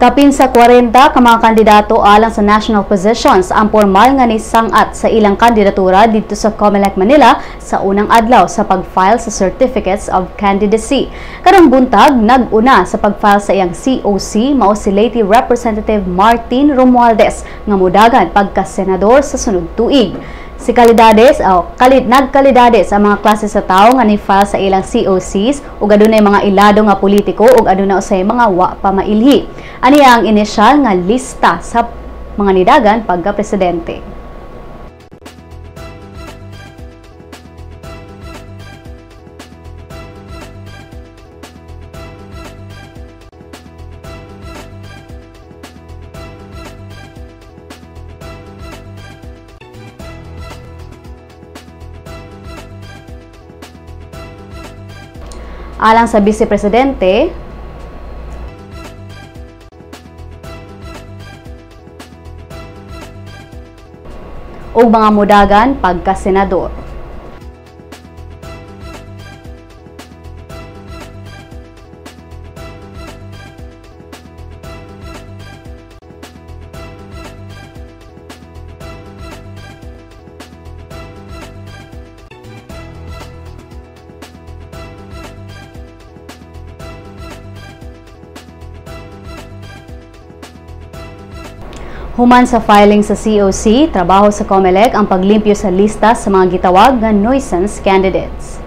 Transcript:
Kapin sa 40 ka mga kandidato alang sa national positions ang formal nga nisangat sa ilang kandidatura didto sa COMELEC Manila sa unang adlaw sa pag-file sa Certificates of Candidacy. Karong buntag, nag-una sa pag-file sa iyang COC mao si Leyte Representative Martin Romualdez nga mudagan pagka-senador sa sunod tuig. Si Kalidades, oh, nagkalidades ang mga klase sa tawo nga ni-file sa ilang COCs ug adunay mga ilado nga politiko ug aduna usay mga wa pa mailhi. Ani ang inisyal nga lista sa mga nidagan pagka-presidente. Alang sa Vice Presidente, ug mga mudagan pagka-senador. Human sa filing sa COC, trabaho sa COMELEC ang paglimpyo sa lista sa mga gitawag nga nuisance candidates.